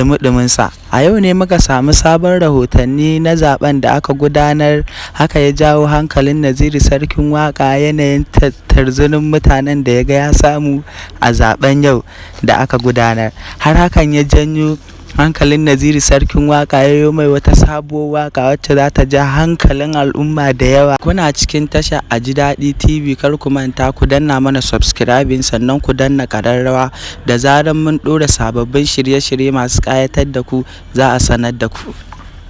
Ɗumi-ɗuminsa. A yau ne muka samu sabon rahotanni na zaɓen da aka gudanar. Haka ya jawo hankalin Naziru Sarkin Waƙa yanayin tarzinin mutanen da ya ga ya samu a zaɓen yau da aka gudanar. Har hakan ya janyo hankalin Naziru Sarkin Waƙa ya yo mai wata sabuwar waƙa wacce za ta ja hankalin al'umma da yawa. Kuna cikin tasha A Ji Daɗi TV, kar ku manta ku danna mana subscribing, sannan ku danna ƙararrawa. Da zarar mun ɗora sababbin shirye-shirye masu ƙayatar da ku, za a sanar da ku.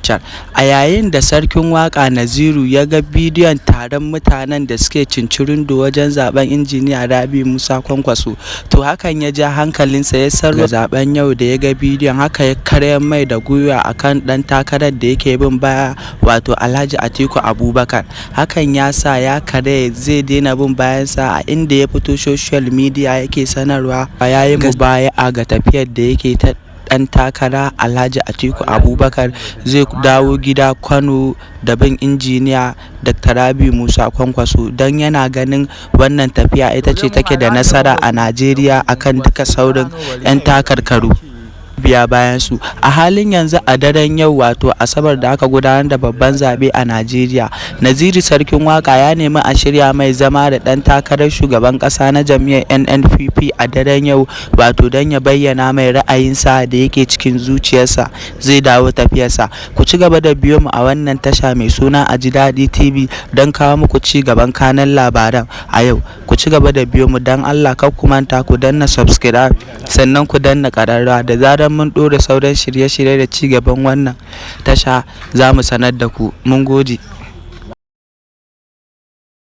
A yayin da Sarkin Waƙa Naziru ya ga bidiyon taron mutanen da suke cincirindo wajen zaɓen Injiniya Rabi'u Musa Kwankwaso, to hakan ya ja hankalinsa ya sarwa zaɓen yau da ya ga bidiyon. Haka ya karyar mai da gwiwa a kan ɗan takarar da yake bin baya, wato Alhaji Atiku Abubakar. Hakan ya sa ya karaya, zai daina bin bayansa, a inda ya fito social media yake sanarwa ya yi mubaya'a ga tafiyar da yake ta ɗan takara Alhaji Atiku Abubakar, zai dawo gida Kano da bin Injiniya Dr. Rabi'u Musa Kwankwaso, don yana ganin wannan tafiya ita ce take da nasara a Najeriya akan duka sauran 'yan takarkaru biya bayansu. A halin yanzu, a daren yau, wato Asabar, da aka gudanar da babban zaɓe a Najeriya, Naziru Sarkin Waƙa ya nemi a shirya mai zama da ɗan takarar shugaban ƙasa na jam'iyyar NNPP a daren yau, wato don ya bayyana mai ra'ayinsa da yake cikin zuciyarsa, zai dawo tafiyarsa. Ku ci gaba da biyo mu a wannan tasha mai suna A Ji Daɗi TV don kawo muku ci gaban kanun labaran a yau. Ku ci gaba da biyo mu, don Allah kar ku manta ku danna subscribe, sannan ku danna ƙararrawa. Da zarar mun ɗora sauran shirye-shirye da ci gaban wannan tasha, za mu sanar da ku. Mun gode.